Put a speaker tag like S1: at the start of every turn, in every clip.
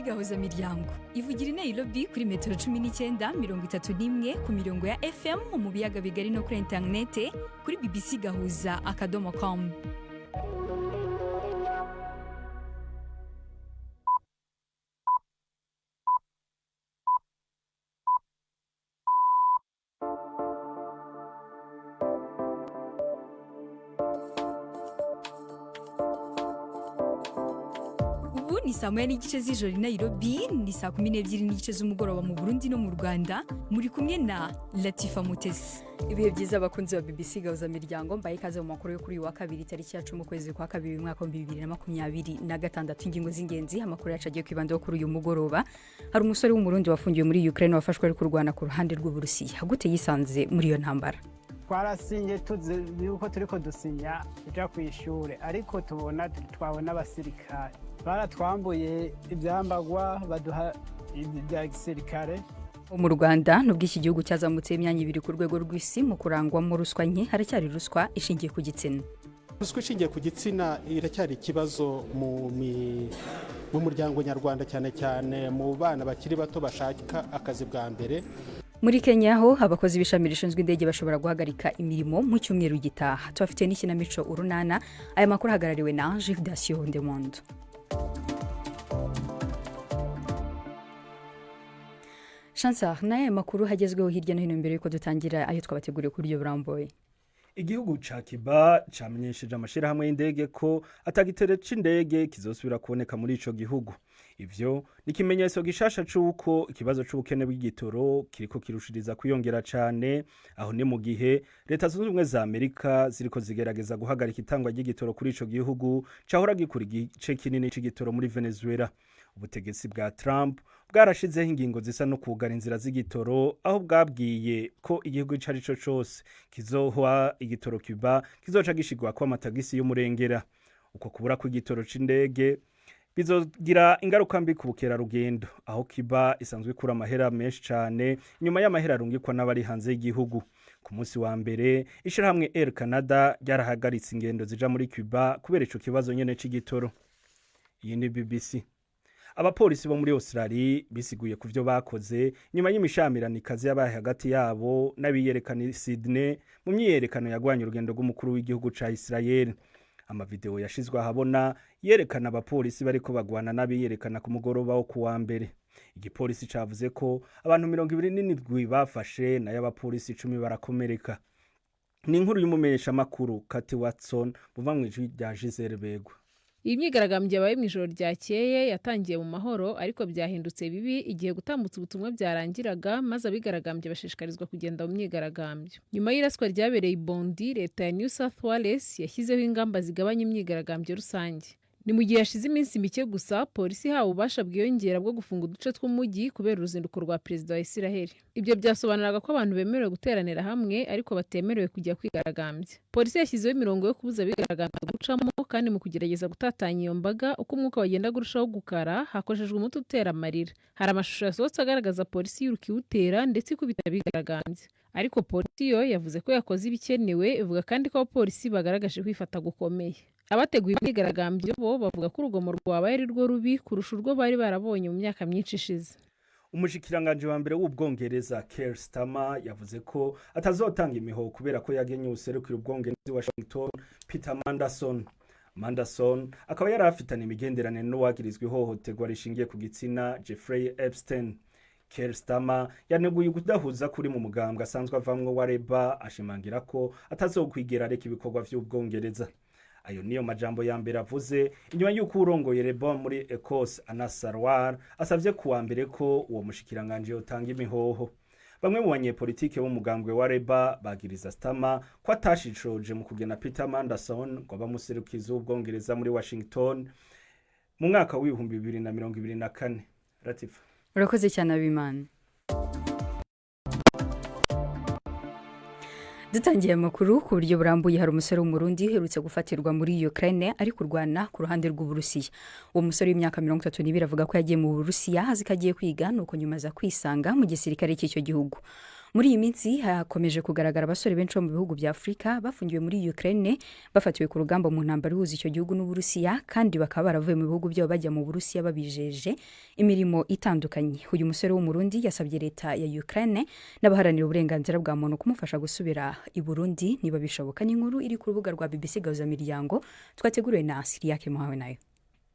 S1: Gahuza miryango ivugira i Nairobi kuri metero 19, 31 ku mirongo ya FM mu biyaga bigari no kuri interinete kuri bbcgahuza.com. Ubu ni saa 1:30 z'ijoro i Nairobi, ni saa 12:30 z'umugoroba mu Burundi no mu Rwanda. Muri kumwe na Latifa Mutesi. Ibihe byiza, abakunzi ba BBC Gahuza Miryango. Mbaye ikaze mu makuru yo kuri uyu wa kabiri, tariki ya 10 ukwezi kwa kabiri, umwaka wa 2026. Ingingo z'ingenzi amakuru yacu agiye kwibandaho kuri uyu mugoroba: hari umusore w'Umurundi wafungiwe muri Ukraine wafashwe ari kurwana ku ruhande rw'Uburusiya. Gute yisanze muri iyo ntambara?
S2: Twarasinye tuzi yuko turiko dusinya tuja ku ishure, ariko tubona twabona abasirikare baratwambuye ivyambagwa, baduha ibya gisirikare.
S1: Mu Rwanda, nubwo iki gihugu cyazamutse imyanya ibiri ku rwego rw'isi mu kurangwamo ruswa nke, haracyari ruswa ishingiye ku gitsina.
S3: Ruswa ishingiye ku gitsina iracyari ikibazo mu muryango nyarwanda, cyane cyane mu bana bakiri bato bashaka akazi bwa mbere.
S1: Muri Kenya ho, abakozi b'ishami rishinzwe indege bashobora guhagarika imirimo mu cyumweru gitaha. Tubafitiye n'ikinamico Urunana. Aya makuru ahagarariwe na Gilles Ndemondo. Chansar, n'aya makuru hagezweho hirya no hino mbere yuko dutangira ayo twabateguriye ku buryo burambuye?
S4: Igihugu ca Cuba camenyesheje amashirahamwe y'indege ko atagitere c'indege kizosubira kuboneka muri ico gihugu. Ivyo ni ikimenyetso gishasha c'uko ikibazo c'ubukene bw'igitoro kiriko kirushiriza kwiyongera cane. Aho ni mu gihe Leta Zunze Ubumwe za Amerika ziriko zigerageza guhagarika itangwa ry'igitoro kuri ico gihugu cahora gikura igice kinini c'igitoro muri Venezuela. Ubutegetsi bwa Trump bwarashizeho ingingo zisa no kugara inzira z'igitoro, aho bwabwiye ko igihugu ico arico cose kizohwa igitoro Cuba kizoca gishirwako amatagisi y'umurengera. Uko kubura kw'igitoro c'indege bizogira ingaruka mbi ku bukerarugendo, aho Cuba isanzwe ikura amahera menshi cane inyuma y'amahera arungikwa n'abari hanze y'igihugu. Ku munsi wa mbere, ishirahamwe Air Canada ryarahagaritse ingendo zija muri Cuba kubera ico kibazo nyene c'igitoro. Iyi ni BBC. Abapolisi bo muri Australia bisiguye ku vyo bakoze nyuma y'imishamirano ikaze yabaye hagati yabo n'abiyerekana i Sydney mu myiyerekano yagwanye urugendo rw'umukuru w'igihugu ca Israel. Amavideo yashizwe ahabona yerekana abapolisi bariko bagwana n'abiyerekana ku mugoroba wo kuwa mbere. Igipolisi cavuze ko abantu 27 bafashe, nayo abapolisi 10 barakomereka. Ni inkuru y'umumenyeshamakuru Kati Watson buva mw'ijwi rya Gisele Begwa.
S5: Iyi myigaragambyo yabaye mu ijoro ryakeye yatangiye mu mahoro, ariko byahindutse bibi igihe gutambutsa ubutumwa byarangiraga, maze abigaragambye bashishikarizwa kugenda mu myigaragambyo. Nyuma y'iraswa ryabereye i Bondi, leta ya New South Wales yashyizeho ingamba zigabanya imyigaragambyo rusange. Ni mu gihe hashize iminsi mike gusa polisi ihawe ububasha bwiyongera bwo gufunga uduce tw'umujyi kubera uruzinduko rwa perezida wa Isiraheli. Ibyo byasobanuraga ko abantu bemerewe guteranira hamwe ariko batemerewe kujya kwigaragambya. Polisi yashyizeho imirongo yo kubuza abigaragambya gucamo, kandi mu kugerageza gutatanya iyo mbaga, uko umwuka wagendaga urushaho gukara, hakoreshejwe umuti utera amarira. Hari amashusho yasohotse agaragaza polisi yiruka iwutera ndetse ikubita abigaragambya, ariko polisi yo yavuze ko yakoze ibikenewe, ivuga kandi ko abapolisi bagaragaje kwifata gukomeye. Abateguye imyigaragambyo bo bavuga ko urugomo rwabaye ari rwo rubi kurusha urwo bari barabonye mu myaka myinshi ishize.
S4: Umushikiranganji wa mbere w'Ubwongereza Keir Starmer yavuze ko atazotanga imihoho kubera ko yagenye uwuserukira Ubwongereza i Washington, Peter Mandelson. Mandelson akaba yari afitanye imigenderanire n'uwagirizwa ihohoterwa rishingiye ku gitsina Jeffrey Epstein. Keir Starmer yaneguye ukudahuza kuri mu mugambwe asanzwe avamwo wa Labour, ashimangira ko atazokwigera areka ibikorwa vy'Ubwongereza. Ayo niyo majambo ya mbere avuze inyuma y'uko urongoye Labour muri Ecosse, Anas Sarwar, asavye kuwa mbere ko uwo mushikiranganje yotanga imihoho. Bamwe mu banyepolitike b'umugambwe wa Labour bagiriza Starmer ko atashishoje mu kugena Peter Mandelson ngo abe umuserukizi w'Ubwongereza muri Washington mu mwaka w'2024. Latifa.
S1: Urakoze cyane, Abimana. Dutangiye amakuru ku buryo burambuye, hari umusore w'Umurundi uherutse gufatirwa muri Ukraine ari kurwana ku ruhande rw'Uburusiya. Uwo musore w'imyaka 32 avuga ko yagiye mu Burusiya azi ko agiye kwiga, nuko nyuma aza kwisanga mu gisirikare cy'icyo gihugu. Muri iyi minsi hakomeje kugaragara abasore benshi bo mu bihugu bya Afurika bafungiwe muri Ukraine, bafatiwe ku rugamba mu ntambara ihuza icyo gihugu n'Uburusiya, kandi bakaba baravuye mu bihugu byabo bajya mu Burusiya babijeje imirimo itandukanye. Uyu musore w'Umurundi yasabye leta ya Ukraine n'abaharanira uburenganzira bwa muntu kumufasha gusubira i Burundi niba bishoboka. N'inkuru iri ku rubuga rwa BBC Gahuzamiryango, twateguriwe na Siriyake Muhawe nayo.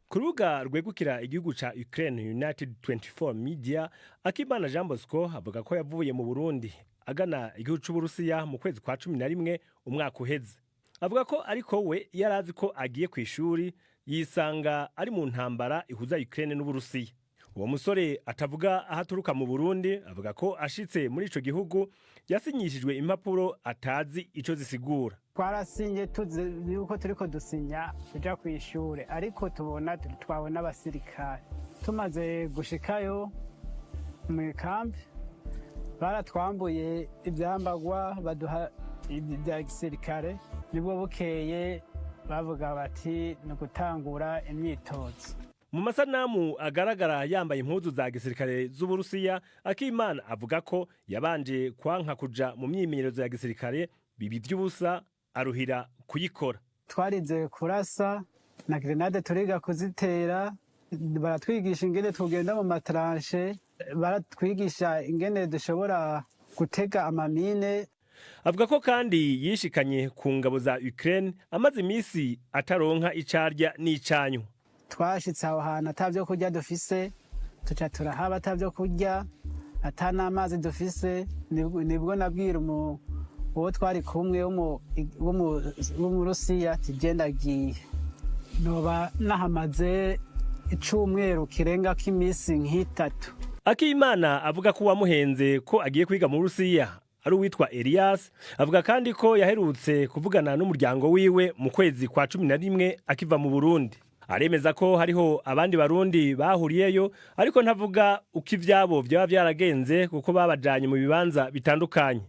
S6: Ku rubuga rwegukira igihugu ca Ukraine, United 24 Media, Akimana Jean Bosco avuga ko yavuye mu Burundi agana igihugu c'Uburusiya mu kwezi kwa 11 umwaka uheze. Avuga ko ariko we yari azi ko agiye ku ishuri, yisanga ari mu ntambara ihuza Ukraine n'Uburusiya. Uwo musore atavuga aho aturuka mu Burundi avuga ko ashitse muri ico gihugu yasinyishijwe impapuro atazi ico zisigura.
S2: Twarasinye tuzi yuko turiko dusinya tuja ku ishure, ariko tubona twabona abasirikare. Tumaze gushikayo mu ikambi, baratwambuye ibyambagwa, baduha ibya gisirikare. Nibwo bukeye bavuga bati ni ugutangura imyitozo.
S6: Mu masanamu agaragara yambaye impuzu za gisirikare z'Uburusiya, Akimana avuga ko yabanje kwanka kuja mu myimenyerezo ya gisirikare, bibi vy'ubusa, aruhira kuyikora.
S2: Twarize kurasa na grenade, turiga kuzitera, baratwigisha ingene tugenda mu ma tranchées, baratwigisha ingene dushobora gutega amamine.
S6: Avuga ko kandi yishikanye ku ngabo za Ukraine amaze imisi ataronka icarya n'icanywa.
S2: Twashitse aho hantu ata byo kurya dufise, tuca turahaba ata byo kurya, ata n'amazi dufise. Nibwo nabwira uwo twari kumwe w'Umurusiya ati genda agiye, noba nahamaze icumweru kirenga k'iminsi nk'itatu.
S6: Akimana avuga ko uwamuhenze ko agiye kwiga mu Burusiya ari uwitwa Elias. Avuga kandi ko yaherutse kuvugana n'umuryango wiwe mu kwezi kwa 11 akiva mu Burundi. Aremeza ko hariho abandi Barundi bahuriyeyo, ariko ntavuga uko ivyabo vyaba vyaragenze kuko babajanye mu bibanza bitandukanye.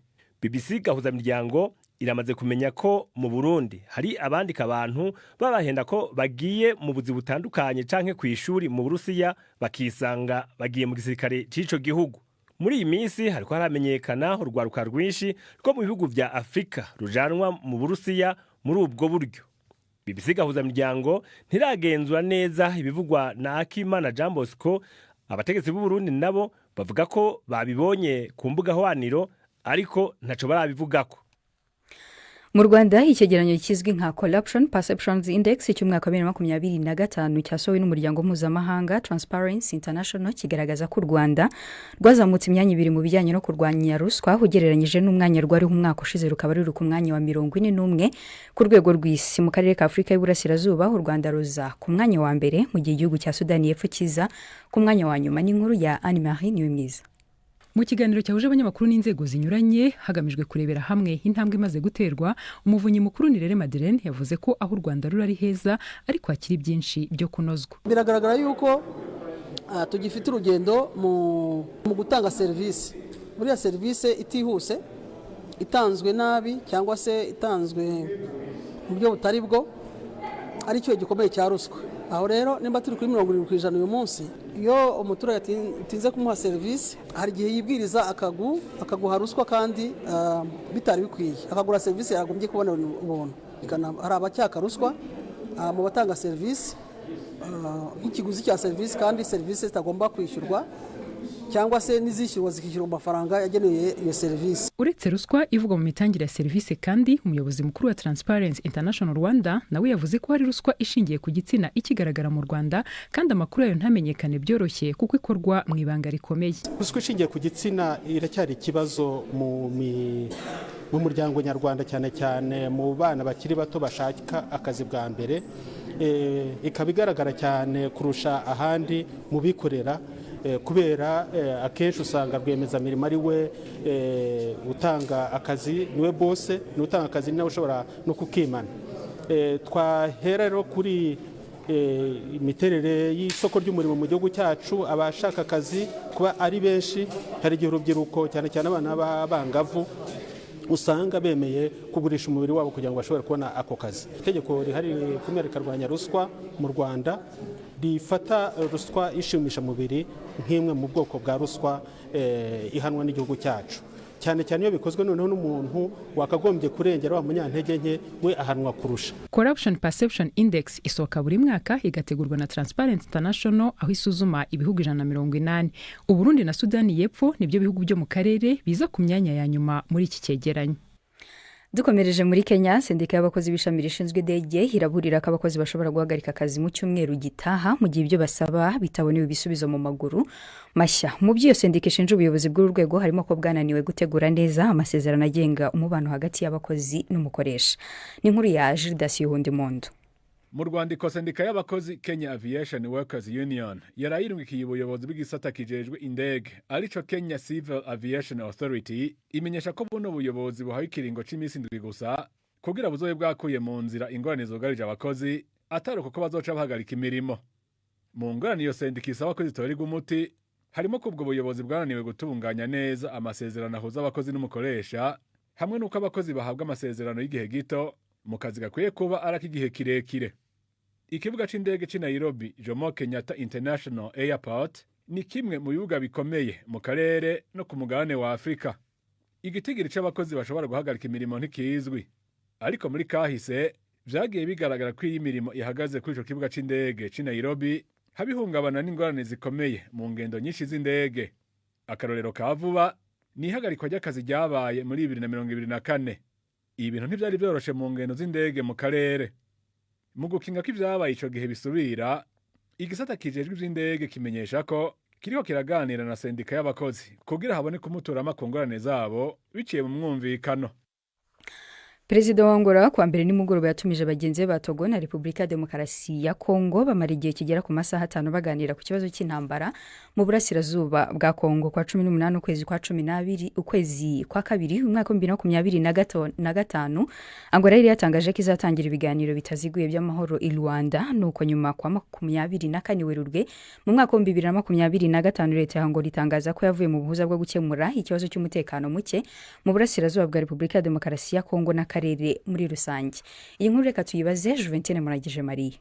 S6: BBC Gahuzamiryango iramaze kumenya ko mu Burundi hari abandika abantu babahenda ko bagiye mu buzi butandukanye canke kw'ishuri mu Burusiya, bakisanga bagiye mu gisirikare c'ico gihugu. Muri iyi minsi hariko haramenyekana urwaruka rwinshi rwo mu bihugu vya Afurika rujanwa mu Burusiya muri ubwo buryo. BBC Gahuzamiryango ntiragenzura neza ibivugwa na Akimana Jean Bosco. Abategetsi b'u Burundi nabo bavuga ko babibonye ku mbuga hwaniro, ariko ntaco barabivugako.
S1: Mu Rwanda, icyegeranyo kizwi nka Corruption Perceptions Index cy'umwaka wa 2025 cyasohowe n'umuryango mpuzamahanga Transparency International kigaragaza ko u Rwanda rwazamutse imyanya ibiri mu bijyanye no kurwanya ruswa ugereranyije n'umwanya rwariho umwaka ushize, rukaba ruri ku mwanya wa 41 ku rwego rw'isi. Mu karere ka Afurika y'Uburasirazuba, u Rwanda ruza ku mwanya wa mbere, mu gihe igihugu cya Sudani y'Epfo kiza ku mwanya wa nyuma. N'inkuru ya Anne Marie Niwemwiza.
S7: Mu kiganiro cyahuje abanyamakuru n'inzego zinyuranye hagamijwe kurebera hamwe intambwe imaze guterwa, Umuvunyi Mukuru Nirere Madeleine yavuze ko aho u Rwanda ruri ari heza, ariko hakiri byinshi byo kunozwa.
S8: Biragaragara yuko tugifite urugendo mu gutanga serivisi. Buriya serivisi itihuse, itanzwe nabi cyangwa se itanzwe mu buryo butari bwo, ari cyo gikomeye cya ruswa. Aho rero nimba turi kuri 70% uyu munsi, iyo umuturage utinze kumuha serivisi, hari igihe yibwiriza akaguha ruswa kandi bitari bikwiye, akagura serivisi yagombye kubona ubuntu. Hari abacyaka ruswa mu batanga serivisi nk'ikiguzi cya serivisi, kandi serivisi zitagomba kwishyurwa, cyangwa se n'izishyurwa zikishyurwa mu mafaranga yagenewe iyo serivisi.
S7: Uretse ruswa ivugwa mu mitangire ya serivisi kandi, umuyobozi mukuru wa Transparency International Rwanda nawe yavuze ko hari ruswa ishingiye ku gitsina ikigaragara mu Rwanda, kandi amakuru yayo ntamenyekane byoroshye kuko ikorwa mu ibanga rikomeye.
S3: Ruswa ishingiye ku gitsina iracyari ikibazo mu muryango nyarwanda, cyane cyane mu bana bakiri bato bashaka akazi bwa mbere. Ikaba igaragara cyane kurusha ahandi mu bikorera, kubera akenshi usanga rwiyemezamirimo ari we utanga akazi, niwe boss, niwe utanga akazi, niwe ushobora no kukimana. Twahera rero kuri imiterere y'isoko ry'umurimo mu gihugu cyacu, abashaka akazi kuba ari benshi, hari igihe urubyiruko, cyane cyane abana b'abangavu, usanga bemeye kugurisha umubiri wabo kugira ngo bashobore kubona ako kazi. Itegeko rihari rikumira rikarwanya ruswa mu Rwanda rifata ruswa ishimishamubiri nk'imwe mu bwoko bwa ruswa ihanwa n'igihugu cyacu. Cyane cyane iyo bikozwe noneho n'umuntu wakagombye kurengera wa munyantege nke, we ahanwa kurusha.
S7: Corruption Perception Index isohoka buri mwaka, igategurwa na Transparency International, aho isuzuma ibihugu 180. Uburundi na Sudani y'Epfo nibyo bihugu byo mu karere biza ku myanya ya nyuma muri iki cyegeranyo.
S1: Dukomereje muri Kenya, sendika y'abakozi b'ishami rishinzwe indege iraburira ko abakozi bashobora guhagarika akazi mu cyumweru gitaha mu gihe ibyo basaba bitabonewe ibisubizo mu maguru mashya. Mu byo iyo sendika ishinja ubuyobozi bw'uru rwego harimo ko bwananiwe gutegura neza amasezerano agenga umubano hagati y'abakozi n'umukoresha. Ni inkuru ya Gildas Yuhundi Mondo.
S9: Mu rwandiko sendika y'abakozi Kenya Aviation Workers Union yarayirungikiye ubuyobozi bw'igisata kijejwe indege, arico Kenya Civil Aviation Authority, imenyesha ko buno buyobozi buhawe ikiringo c'imisi 7 gusa kugira buzobe bwakuye mu nzira ingorane zugarije abakozi, atari uko ko bazoca bahagarika imirimo. Mu ngorane iyo sendika isaba ko zitorerwa umuti harimo ko ubwo buyobozi bwananiwe gutunganya neza amasezerano ahuza abakozi n'umukoresha, hamwe n'uko abakozi bahabwa amasezerano y'igihe gito mu kazi gakwiye kuba ari ak'igihe kirekire. Ikibuga c'indege c'i Nairobi, Jomo Kenyatta International Airport, ni kimwe mu bibuga bikomeye mu karere no ku mugabane wa Afurika. Igitigiri c'abakozi bashobora guhagarika imirimo ntikizwi, ariko muri kahise vyagiye bigaragara ko iyo imirimo ihagaze kuri ico kibuga c'indege c'i Nairobi haba ihungabana n'ingorane zikomeye mu ngendo nyinshi z'indege. Akarorero ka vuba ni ihagarikwa ry'akazi ryabaye muri 2024. Ibintu ntivyari vyoroshe mu ngendo z'indege mu karere. Mu gukinga ko ivyabaye ico gihe bisubira, igisata kijejwe ivy'indege kimenyesha ko kiriko kiraganira na sendika y'abakozi kugira haboneke umuturama ku ngorane zabo biciye mu mwumvikano.
S1: Perezida wa Angola kuwa mbere nimugoroba yatumije bagenzi be ba Togo na Repubulika ya Demokarasi ya Kongo, bamara igihe kigera ku masaha 5 baganira ku kibazo cy'intambara mu burasirazuba bwa Kongo. Kwa 18 ukwezi kwa 12, ukwezi kwa kabiri, umwaka wa 2025, Angola yari yatangaje ko izatangira ibiganiro bitaziguye by'amahoro i Luanda. Nuko nyuma kwa 24 Werurwe mu mwaka wa 2025, leta ya Angola itangaza ko yavuye mu buhuza bwo gukemura ikibazo cy'umutekano muke mu burasirazuba bwa Repubulika ya Demokarasi ya Kongo n'akarere muri rusange. Iyi nkuru reka tuyibaze Juventine Muragije Mariya.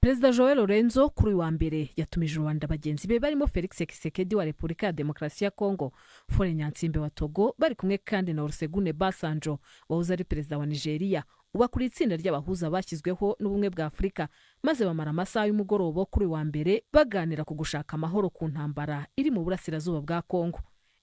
S10: Perezida João Lourenço kuri uyu wa mbere yatumije Luanda bagenzi be barimo Felix Tshisekedi wa Repubulika ya Demokarasi ya Kongo, Faure Gnassingbé wa Togo, bari kumwe kandi na Olusegun Obasanjo wahoze ari perezida wa Nigeria, uba kuri itsinda ry'abahuza bashyizweho n'Ubumwe bwa Afurika, maze bamara amasaha y'umugoroba kuri uyu wa mbere baganira ku gushaka amahoro ku ntambara iri mu burasirazuba bwa Kongo.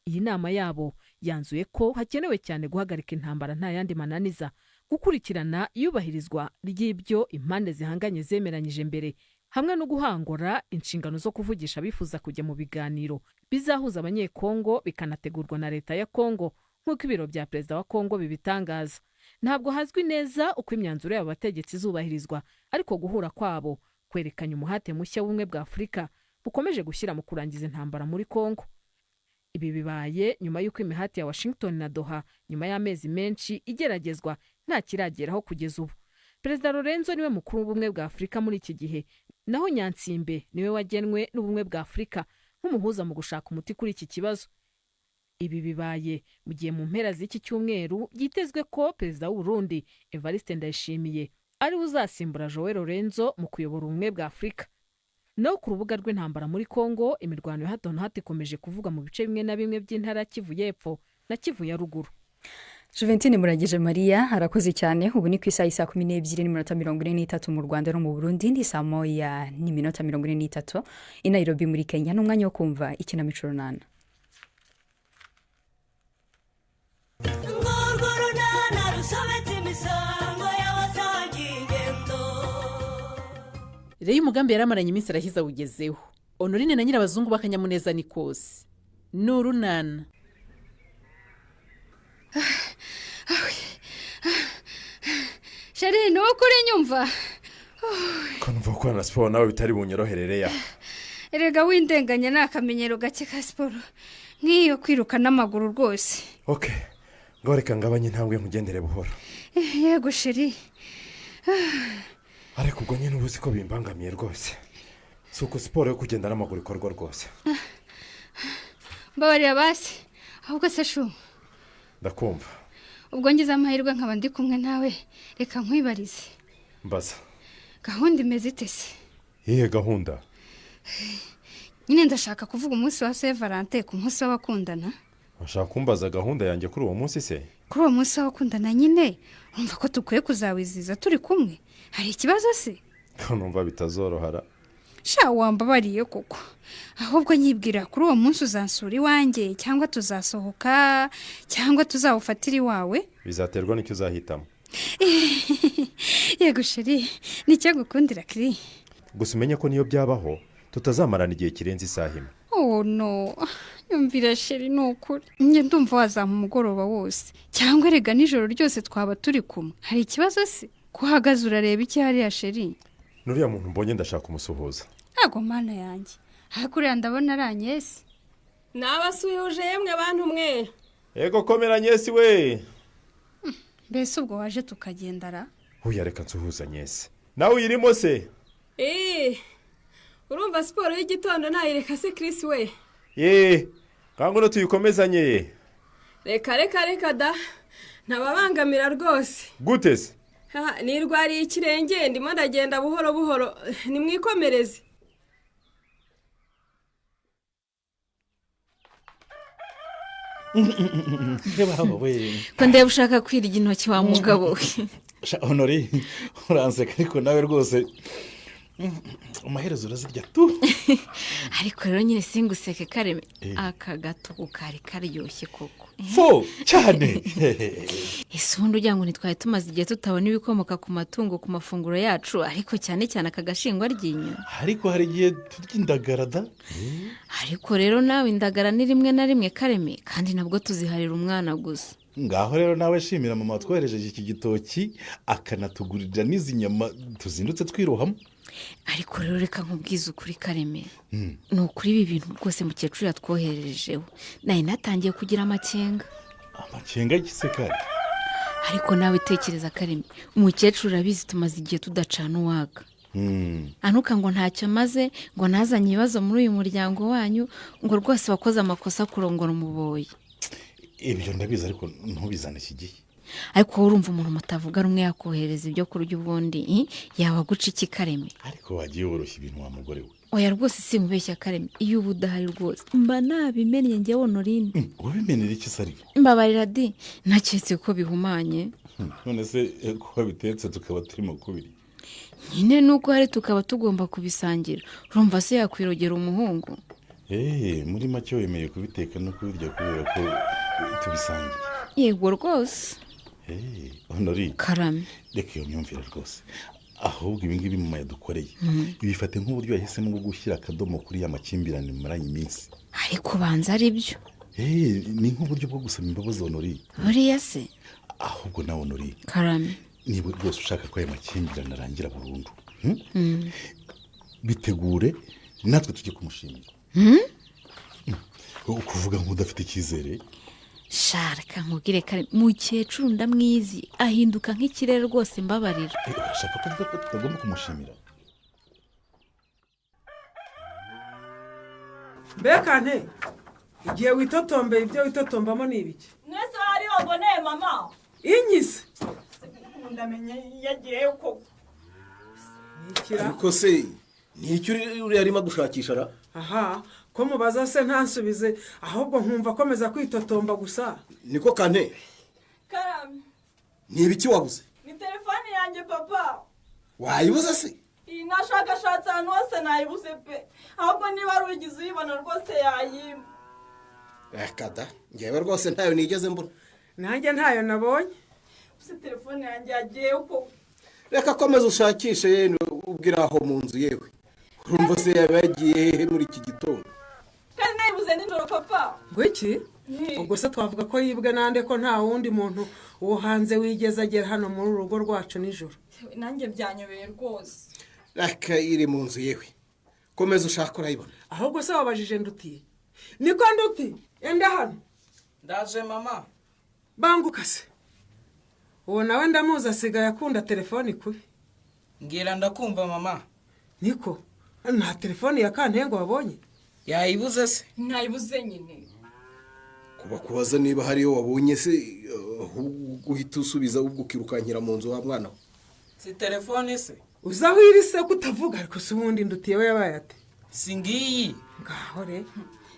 S10: Iyi nama yabo yanzuye ko hakenewe cyane guhagarika intambara nta yandi mananiza, gukurikirana iyubahirizwa ry'ibyo impande zihanganye zemeranyije mbere, hamwe no guhangura inshingano zo kuvugisha abifuza kujya mu biganiro bizahuza Abanyekongo, bikanategurwa na leta ya Kongo, nk'uko ibiro bya perezida wa Kongo bibitangaza. Ntabwo hazwi neza uko imyanzuro y'aba bategetsi izubahirizwa, ariko guhura kwabo kwerekanye umuhate mushya w'Ubumwe bwa Afurika bukomeje gushyira mu kurangiza intambara muri Kongo. Ibi bibaye nyuma y'uko imihati ya Washington na Doha nyuma y'amezi menshi igeragezwa nta kirageraho kugeza ubu. Perezida Lourenço niwe mukuru w'Ubumwe bwa Afurika muri iki gihe, naho Gnassingbé niwe wagenwe n'Ubumwe bwa Afurika nk'umuhuza mu gushaka umuti kuri iki kibazo. Ibi bibaye mu gihe mu mpera z'iki cyumweru byitezwe ko perezida w'u Burundi Evariste Ndayishimiye ariwe uzasimbura João Lourenço mu kuyobora Ubumwe bwa Afurika. Naho ku rubuga rw'intambara muri Kongo, imirwano ya hato na hato ikomeje kuvuga mu bice bimwe na bimwe by'intara ya Kivu y'Epfo na Kivu ya Ruguru.
S1: Juventine Muragije Mariya arakoze cyane. Ubu ni ku isaha y'i 12:43 mu Rwanda no mu Burundi, ni 1:43 i Nairobi muri Kenya. Ni umwanya wo kumva ikinamico Runana.
S11: Urwo runana rusobetse imisango y'abasangiye ingendo.
S12: Rero umugambi yari amaranye iminsi arahiza awugezeho. Honorine na Nyirabazungu b'akanyamuneza ni kose. Ni urunana.
S13: Chéri, ni ukuri nyumva.
S14: Ko numva gukorana na siporo nawe bitari bunyoroherere ya?
S13: Erega windenganya, ni akamenyero gake ka siporo nk'iyo kwiruka n'amaguru rwose.
S14: Ok, ngaho reka ngabanye intambwe nkugendere buhoro.
S13: Yego chéri.
S14: Ariko ubwo nyine uba uzi ko bimbangamiye rwose, si uko siporo yo kugenda n'amaguru ikorwa rwose.
S13: Mbabarira basi. Ahubwo se chou?
S14: Ndakumva.
S13: Ubwo ngize amahirwe nkaba ndi kumwe nawe, reka nkwibarize.
S14: Mbaza.
S13: Gahunda imeze ite se?
S14: Iyihe gahunda?
S13: Nyine ndashaka kuvuga umunsi wa Saint Valentin, ku munsi w'abakundana.
S14: Bashaka kumbaza gahunda yanjye kuri uwo munsi se?
S13: Kuri uwo munsi w'abakundana nyine, urumva ko dukwiye kuzawizihiza turi kumwe. Hari ikibazo se?
S14: Ko numva bitazorohara.
S13: Sha, wambabariye koko. Ahubwo nyibwira, kuri uwo munsi uzansura iwanjye, cyangwa tuzasohoka, cyangwa tuzawufatira iwawe?
S14: Bizaterwa n'icyo uzahitamo.
S13: Yego chéri, nicyo gukundira kiri.
S14: Gusa umenye ko niyo byabaho tutazamarana igihe kirenze isaha imwe.
S13: Oh no, yumvira chéri, ni ukuri njye ndumva wazampa umugoroba wose, cyangwa erega nijoro ryose twaba turi kumwe. Hari ikibazo se? Ko uhagaze urareba iki hariya, chéri?
S14: N'uriya muntu mbonye, ndashaka kumusuhuza.
S13: Ntabwo, mana yanjye, ariko uriya ndabona ari Anyesi.
S15: Nabasuhuje yemwe bantu mwe.
S14: Yego, komera Nyesi we.
S13: Mbese ubwo waje tukagendara?
S14: Huya, reka nsuhuza Nyesi. Nawe uyirimo se?
S15: Eee, urumva siporo y'igitondo nayireka se, Chris we?
S14: Ye, kanguno tuyikomezanye.
S15: Reka reka reka da, ntababangamira rwose.
S14: Gute se?
S15: Ha, nirwariye ikirenge, ndimo ndagenda buhoro buhoro, nimwikomereze.
S16: Reba we.
S17: Ko ndeba ushaka kwirya intoki, wa mugabo we?
S16: Sha, Honori, uranseka, ariko nawe rwose amaherezo urazirya tu.
S17: Ariko rero nyine singuseke, Kareme, aka gatuku kari karyoshye koko.
S16: Fo cyane.
S17: Ese ubundi ugira ngo ntitwari tumaze igihe tutabona ibikomoka ku matungo ku mafunguro yacu, ariko cyane cyane aka gashingwa ryinyo?
S16: Ariko hari igihe turya indagara da.
S17: Ariko rero nawe, indagara ni rimwe na rimwe, Kareme, kandi nabwo tuziharira umwana gusa.
S16: Ngaho rero nawe shimira mama watwoherejeje iki gitoki, akanatugurira n'izi nyama tuzindutse twirohamo.
S17: Ariko rero reka nkubwize ukuri, Kareme, ni ukuri ibi bintu rwose mukecuru yatwohererejeho, nari natangiye kugira amakenga.
S16: Amakenga y'iki kandi?
S17: Ariko nawe tekereza, Kareme, umukecuru urabizi tumaze igihe tudacana uwaka, anuka ngo ntacyo maze, ngo ntazanye ibibazo muri uyu muryango wanyu, ngo rwose wakoze amakosa kurongora umuboyi.
S16: Ibyo ndabizi, ariko ntubizane iki gihe.
S17: Ariko wowe urumva umuntu mutavuga rumwe yakohereza ibyo kurya, ubundi yaba guca iki, Kareme?
S16: Ariko wagiye woroshya ibintu, wa mugore we.
S17: Oya rwose sinkubeshya, Kareme, iyo uba udahari rwose mba nabimennye njyewe Honorine.
S16: Wabimenera iki se ariko?
S17: Mbabarira di, naketse ko bihumanye.
S16: None se ko wabitetse tukaba turimo kubiri?
S17: Nyine nuko hari tukaba tugomba kubisangira, urumva se yakwirogera umuhungu?
S16: Eee, muri make wemeye kubiteka no kubirya kubera ko tubisangiye?
S17: Yego rwose.
S16: Eee, Honori.
S17: Karame.
S16: Reka iyo myumvire rwose. Ahubwo ibi ngibi mama yadukoreye, bifate nk'uburyo yahisemo bwo gushyira akadomo kuri ya makimbirane mumaranye iminsi.
S17: Ariko banza ari byo.
S16: Eee, ni nk'uburyo bwo gusaba imbabazi, Honori.
S17: Buriya se?
S16: Ahubwo nawe, Honori,
S17: Karame.
S16: niba rwose ushaka ko aya makimbirane arangira burundu, bitegure natwe tujye kumushimira. Ukuvuga nk'udafite icyizere.
S17: Sharaka nkubwire, Kare, mukecuru ndamwizi, ahinduka nk'ikirere rwose, mbabarira.
S16: Urashaka kuvuga ko tutagomba kumushimira?
S18: Mbekante, igihe witotombeye, ibyo witotombamo ni ibiki?
S19: Mwese hari waboneye mama.
S18: Inyize.
S19: Ndamenye yagiyeyo koko.
S20: Ariko se ni icyo uriya arimo gushakisha ra?
S18: Aha, ko mubaza se ntansubize, ahubwo nkumva akomeza kwitotomba gusa?
S20: Niko kane.
S19: Karame.
S20: Ni ibiki wabuze?
S19: Ni telefone yanjye, papa.
S20: Wayibuze se?
S19: Iyi, nashakashatse ahantu hose nayibuze pe. Ahubwo niba ari uwigize uyibona rwose yayimpa.
S20: Reka da, ngewe rwose ntayo nigeze mbona.
S18: Nanjye ntayo nabonye.
S19: Gusa telefone yanjye yagiyeyo koko.
S20: Reka komeza ushakishe yene, ubwira aho mu nzu yewe. Urumva se yaba yagiye hehe muri iki gitondo?
S19: Kandi nayibuze nijoro, papa.
S18: Ngo iki? Ubwo se twavuga ko yibwe nande, ko nta wundi muntu wo hanze wigeze agera hano muri uru rugo rwacu nijoro?
S19: Nanjye byanyobeye rwose.
S20: Reka, iri mu nzu yewe, komeza ushaka urayibona.
S18: Ahubwo se wabajije Nduti? Niko Nduti, enda hano.
S21: Ndaje, mama.
S18: Banguka se. Uwo nawe ndamuzi, asigaye akunda telefoni kubi.
S21: Mbwira ndakumva, mama.
S18: Niko, nta telefoni ya Kantengo wabonye?
S21: Yayibuze se?
S19: Nayibuze nyine.
S20: Kuba kubaza niba hariyo wabonye se, ahubwo uhita usubiza, ubwo ukirukankira mu nzu, wa mwana we.
S21: Si telefone se?
S18: Uzi aho iri se ko utavuga? Ariko se ubundi Ndutiye we yabaye ate?
S21: Si ngiyi.
S18: Ngaho re.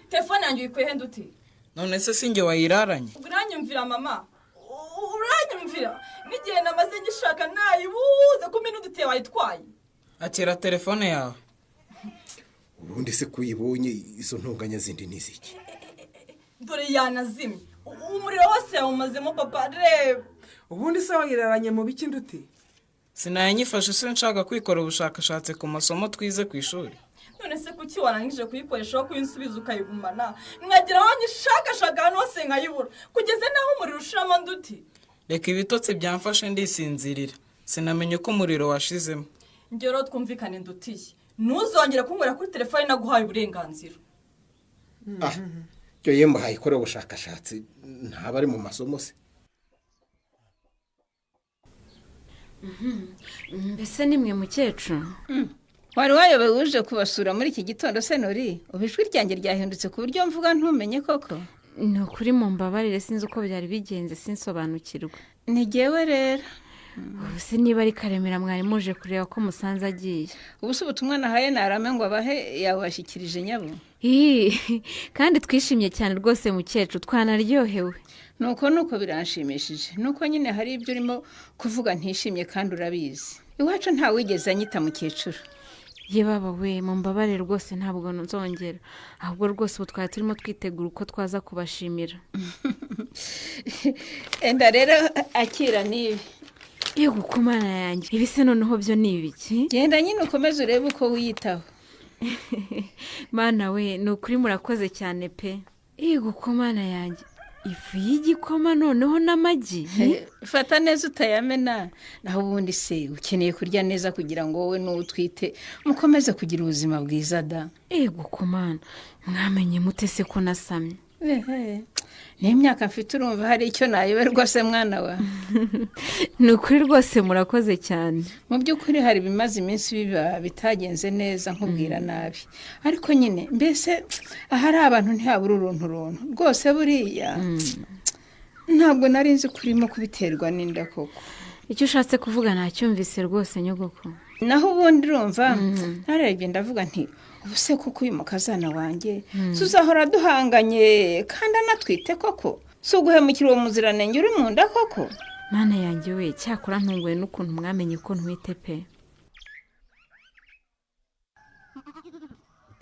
S19: Telefone yanjye uyikuye he, Nduti?
S21: None se sinjye wayiraranye?
S19: Uranyumvira mama, uranyumvira? N'igihe namaze ngishaka nayibuze, ko minute wayitwaye.
S21: Akira telefone yawe.
S20: Ubundi se kuyibonye, izo ntonganya zindi ni iziki?
S19: Dore yanazimye, umuriro wose yawumazemo papa, reba.
S18: Ubundi se wayiraranye mu biki, Nduti?
S21: Sinayanyifashe se nshaka kwikora ubushakashatsi ku masomo twize ku ishuri.
S19: None se kuki warangije kuyikoresha aho kuyinsubiza ukayigumana, nkagira aho nyishakashaka ahantu hose nkayibura, kugeza n'aho umuriro ushiramo, Nduti?
S21: Reka, ibitotsi byamfashe ndisinzirira, sinamenye ko umuriro washizemo.
S19: Ngero twumvikane, Ndutiye, ntuzongere kunywera kuri telefone naguhaye uburenganzira.
S20: Ah, cyo yemba ikorera ubushakashatsi, ntaba ari mu masomo se?
S17: Mbese nimwe, mukecuru?
S5: Wari wayobewe uje kubasura muri iki gitondo se, Nori? Ubu ijwi ryanjye ryahindutse ku buryo mvuga ntumenye koko.
S17: Ni ukuri mumbabarire, sinzi uko byari bigenze, sinsobanukirwa.
S5: Ni jyewe rero.
S17: Ubu se niba ari Karemera mwari muje kureba ko musanze agiye?
S5: Ubu se ubutumwa nahaye Narame ngo abahe yabubashyikirije nyabo?
S17: Ii, kandi twishimye cyane rwose mukecuru, twanaryohewe.
S5: Nuko biranshimishije, nuko nyine hari ibyo urimo kuvuga ntishimye kandi urabizi, iwacu ntawigeze anyita mukecuru.
S17: Ye baba we, mumbabarire rwose, ntabwo nzongera. Ahubwo rwose ubu twari turimo twitegura uko twaza kubashimira.
S5: Enda rero akira n'ibi.
S17: Yego ku Mana yanjye, ibi se noneho byo ni ibiki?
S5: Genda nyine ukomeze urebe uko wiyitaho.
S17: Mana we, ni ukuri murakoze cyane pe. Yego ku Mana yanjye, ifu y'igikoma noneho n'amagi.
S5: Fata neza utayamena. Naho ubundi se ukeneye kurya neza kugira ngo wowe n'uwo utwite mukomeze kugira ubuzima bwiza da.
S17: Yego ku Mana, mwamenye mute se ko nasamye?
S5: Ehe, n'imyaka mfite urumva hari icyo nayoberwa se mwana wa?
S17: Ni ukuri rwose murakoze cyane.
S5: Mu by'ukuri hari ibimaze iminsi biba bitagenze neza nkubwira nabi, ariko nyine mbese ahari abantu ntihabura uruntu runtu rwose. Buriya ntabwo nari nzi ko urimo kubiterwa n'inda koko.
S17: Icyo ushatse kuvuga nacyumvise rwose, nyogoko.
S5: Naho ubundi urumva, narebye ndavuga nti ubu se koko uyu mukazana wanjye tuzahora duhanganye kandi anatwite koko? Si uguhemukira uwo muziranenge uri mu nda koko?
S17: Mana yanjye we, cyakora ntunguwe n'ukuntu mwamenye ko ntwite pe.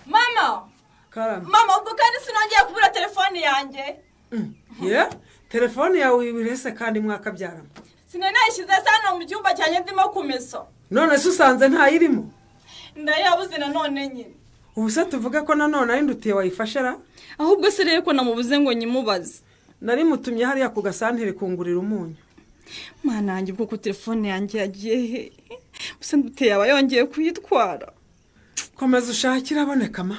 S19: Mama!
S18: Karame.
S19: Mama, ubwo kandi sinongeye kubura telefone yanjye.
S18: Ye, telefone yawe uyibirese kandi mwakabyaramo?
S19: Sinari nayishyize hano mu cyumba cyanjye ndimo kumesa.
S18: None se usanze ntayirimo?
S19: Ndayabuze nanone nyine.
S18: Ubu se tuvuge ko nanone ari Ndutiye wayifashe ra?
S19: Ahubwo se rero ko namubuze ngo nyimubaze.
S18: Nari mutumye hariya ku gasantere kungurira umunyu.
S19: Mana yanjye, ubwo ko telefone yanjye yagiye he? Gusa Ndutiye yaba yongeye kuyitwara?
S18: Komeza ushakire aboneka ma.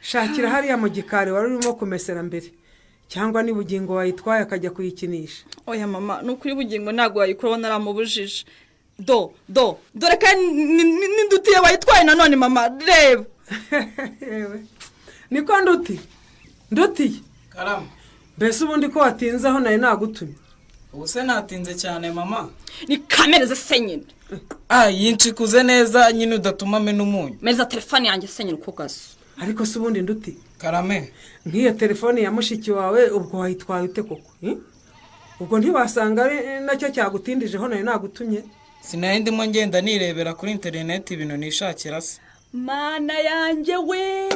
S18: Shakira hariya mu gikari wari urimo kumesera mbere, cyangwa ni Bugingo wayitwaye akajya kuyikinisha.
S19: Oya mama, ni ukuri Bugingo ntabwo wayikuraho, naramubujije. Do do dore kandi ni Ndutiye wayitwaye nanone mama, reba.
S18: Yewe, niko Nduti, Ndutiye.
S21: Karame.
S18: Mbese ubundi ko watinze aho nari nagutumye?
S21: Ubu se natinze cyane mama?
S19: Ni kamereze se nyine.
S21: Ah, yinshikuze neza nyine udatuma amena umunyu.
S19: Mereza telefone yanjye se nyine uko gaso.
S18: Ariko se ubundi Nduti,
S21: Karame.
S18: Nk'iyo telefone ya mushiki wawe ubwo wayitwaye ute koko? Ubwo ntiwasanga ari nacyo cyagutindijeho nari nagutumye?
S21: Sinari ndimo ngenda nirebera kuri interineti ibintu nishakira se.
S19: Mana yanjye we,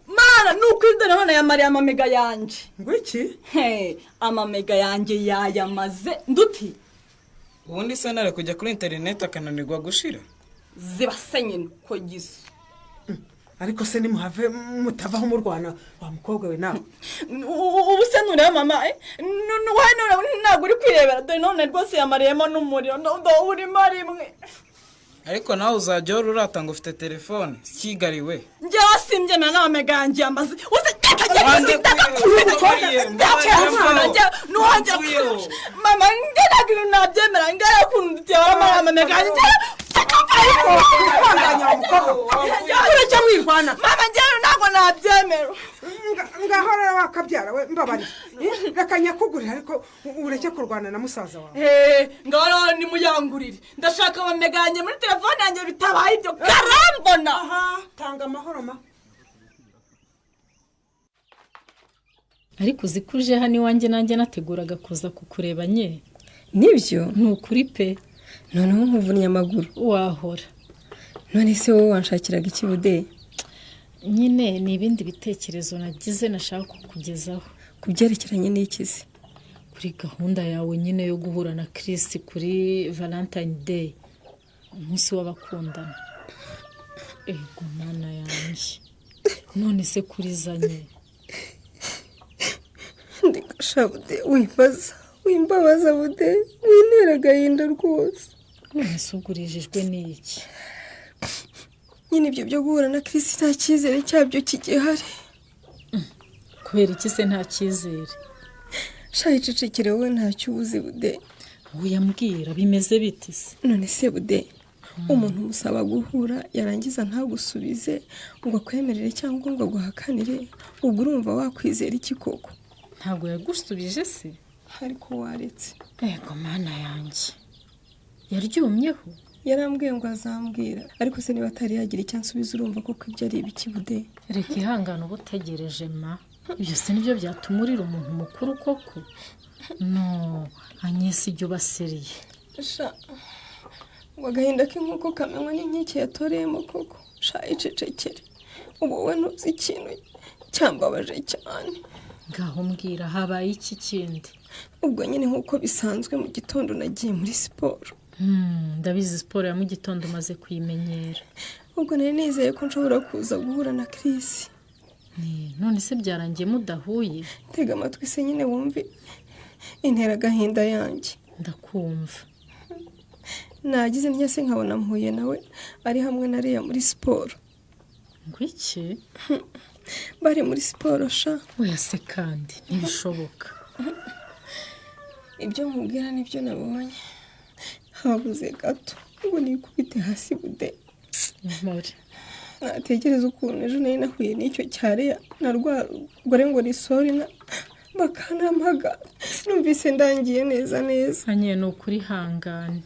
S19: mana, ni ukuri dore none yamariye amamega yanjye.
S18: Ngo iki?
S19: He, amamega yanjye yayamaze, Nduti.
S21: Ubundi se nare kujya kuri interineti akananirwa gushira?
S19: Ziba se nyine uko giso.
S18: Ariko se nimuhave mutavaho murwana wa mukobwa we nawe.
S19: Ubu se nureba mama, wowe ntabwo uri kwirebera, dore none rwose yamariyemo n'umuriro ndo urimo rimwe.
S21: Ariko nawe uzajya uhora urata ngo ufite telefone kigariwe.
S19: Njyewe simbyemera n'amamega yanjye yamaze. Mama, njye ntabwo ibintu nabyemera, njyewe ukuntu Ndutiye waramara amamega yanjye.
S18: Urajya mwirwana.
S19: Mama, njyewe ntabwo nabyemera.
S18: Ngaho rero wakabyara we, mbabarira, reka nyakugurira ariko ureke kurwana na musaza wawe.
S19: Ngaho rero nimuyangurire, ndashaka amamega yanjye muri telefone yanjye, bitabaye ibyo karambona.
S18: Aha, tanga amahoro ma.
S4: Ariko uzi ko uje hano iwanjye nanjye nateguraga kuza kukureba nye.
S22: Nibyo?
S4: Ni ukuri pe.
S22: Noneho nkuvunnye amaguru.
S4: Wahora.
S22: None se wowe wanshakiraga iki Bude?
S4: Nyine ni ibindi bitekerezo nagize nashaka kukugezaho.
S22: Ku byerekeranye n'iki se?
S4: Kuri gahunda yawe nyine yo guhura na Chris kuri Valentine Day, umunsi w'abakundana. Ego mana yanjye, none se kurizanye?
S22: Ndikasha Bude, wimbaza, wimbabaza Bude, wintera agahinda rwose.
S4: None se ubwo urijijwe n'iki?
S22: Nyine ibyo byo guhura na Chris nta cyizere cyabyo kigihari.
S4: Kubera iki se nta cyizere?
S22: Sha icecekere wowe, ntacyo ubuzi Bude.
S4: Uyambwira bimeze bite se?
S22: None se Bude, umuntu umusaba guhura yarangiza ntagusubize ngo akwemerere cyangwa ngo aguhakanire, ubwo urumva wakwizera iki koko?
S4: Ntabwo yagusubije se?
S22: Ariko waretse.
S4: Ego mana yanjye, yaryumyeho?
S22: Yarambwiye ngo azambwira, ariko se niba atari yagira icyo ansubiza urumva koko ibyo ari ibiki Bude?
S4: Reka ihangane uba utegereje ma. Ibyo se nibyo byatuma urira umuntu mukuru koko? No Agnès, ijya ubaseriye.
S22: Sha ngo agahinda k'inkoko kamenywa n'inkike yatoreyemo koko. Sha icecekere, ubu wowe ntuzi ikintu cyambabaje cyane.
S4: Ngaho mbwira, habaye iki kindi?
S22: Ubwo nyine nk'uko bisanzwe mu gitondo nagiye muri siporo.
S4: Ndabizi, siporo ya mu gitondo umaze kuyimenyera.
S22: Ubwo nari nizeye ko nshobora kuza guhura na Chris.
S4: None se byarangiye mudahuye?
S22: Tega amatwi se nyine wumve intera agahinda yanjye.
S4: Ndakumva.
S22: Nagize ntya se nkabona mpuye nawe ari hamwe na Leah muri siporo.
S4: Ngo iki?
S22: Bari muri siporo sha.
S4: Oya se kandi ntibishoboka.
S22: Ibyo nkubwira nibyo nabonye. Habuze gato ngo nikubite hasi Bude.
S4: Mpore.
S22: Natekereza ukuntu ejo nari nahuye n'icyo cya Leah na rwa rugore ngo ni Sorina bakanampaga, numvise ndangiye neza neza.
S4: Anye ni ukuri hangane.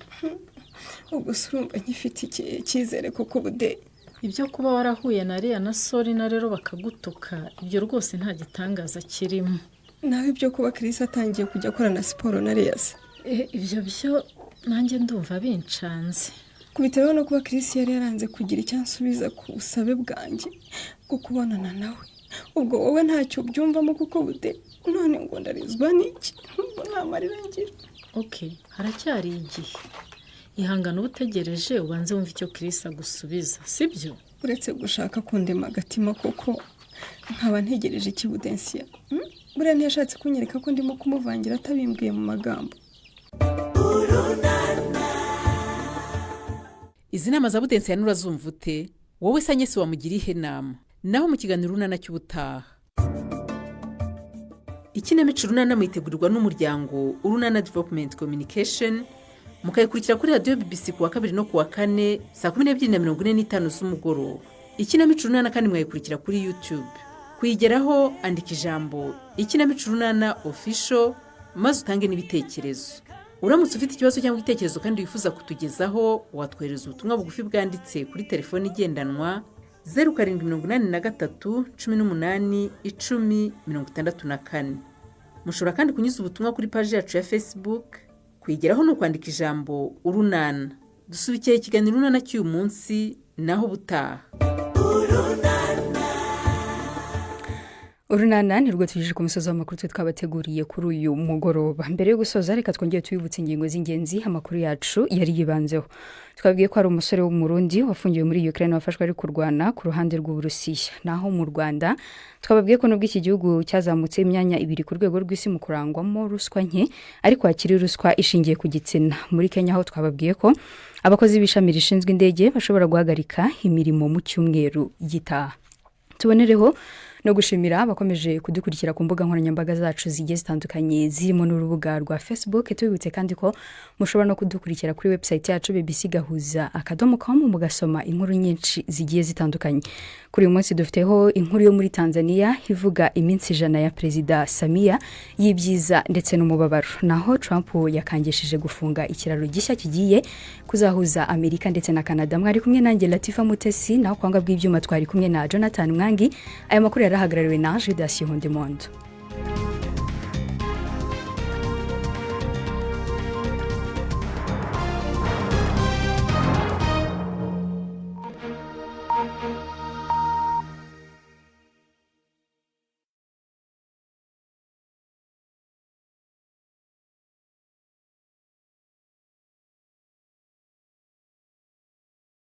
S22: Ubwo se urumva nkifite icyizere koko Bude?
S4: Ibyo kuba warahuye na Leah na Sorina rero bakagutuka, ibyo rwose nta gitangaza kirimo.
S22: Nawe ibyo kuba Chris atangiye kujya akorana siporo na Leah se?
S4: Ibyo byo nanjye ndumva bincanze.
S22: Kubitewe no kuba Chris yari yaranze kugira icyo ansubiza ku busabe bwanjye bwo kubonana nawe, ubwo wowe ntacyo ubyumvamo kuko Bude? None ngo ndarizwa n'iki? Ngo nta marira ngira.
S4: Okay, haracyari igihe. Ihangane uba utegereje ubanze wumve icyo Chris agusubiza, sibyo?
S22: Uretse gushaka kundema agatima koko, nkaba ntegereje iki Budensiya? Buriya ntiyashatse kunyereka ko ndimo kumuvangira atabimbwiye mu magambo.
S12: Izi nama za Budensiya nurazumva ute? Wowe se Agnès wamugira ihe nama? Naho mu kiganiro Urunana cy'ubutaha. Ikinamico Urunana muyitegurirwa n'umuryango Urunana Development Communication, mukayikurikira kuri radiyo BBC ku wa kabiri no ku wa kane saa 12:45 z'umugoroba. Ikinamico Urunana kandi mwayikurikira kuri YouTube. Kuyigeraho andika ijambo Ikinamico Urunana Official maze utange n'ibitekerezo. Uramutse ufite ikibazo cyangwa igitekerezo kandi wifuza kutugezaho, watwohereza ubutumwa bugufi bwanditse kuri telefoni igendanwa 0783 18 10 64. Mushobora kandi kunyuza ubutumwa kuri paji yacu ya Facebook. Kuyigeraho ni ukwandika ijambo Urunana. Dusubikiye ikiganiro Urunana cy'uyu munsi, naho ubutaha.
S1: Urunana ni rwo tugejeje ku musozi w'amakuru twe twabateguriye kuri uyu mugoroba. Mbere yo gusoza, reka twongere tubibutse ingingo z'ingenzi amakuru yacu yari yibanzeho. Twabwiye ko hari umusore w'Umurundi wafungiwe muri Ukraine wafashwe ari kurwana ku ruhande rw'Uburusiya. Naho mu Rwanda twababwiye ko nubwo iki gihugu cyazamutse imyanya ibiri ku rwego rw'isi mu kurangwamo ruswa nke, ariko hakiri ruswa ishingiye ku gitsina. Muri Kenya ho twababwiye ko abakozi b'ishami rishinzwe indege bashobora guhagarika imirimo mu cyumweru gitaha. Tubonereho no gushimira abakomeje kudukurikira ku mbuga nkoranyambaga zacu zigiye zitandukanye, zirimo n'urubuga rwa Facebook. Tubibutse kandi ko mushobora no kudukurikira kuri website yacu bbcgahuza.com, mugasoma inkuru nyinshi zigiye zitandukanye. Kuri uyu munsi dufiteho inkuru yo muri Tanzania ivuga iminsi 100 ya Perezida Samia y'ibyiza ndetse n'umubabaro. Naho Trump yakangishije gufunga ikiraro gishya kigiye kuzahuza Amerika ndetse na Canada. Mwari kumwe nanjye Latifa Mutesi, naho kwanga bw'ibyuma twari kumwe na Jonathan Mwangi. Aya makuru yarahagarariwe na Judas Hondemondo.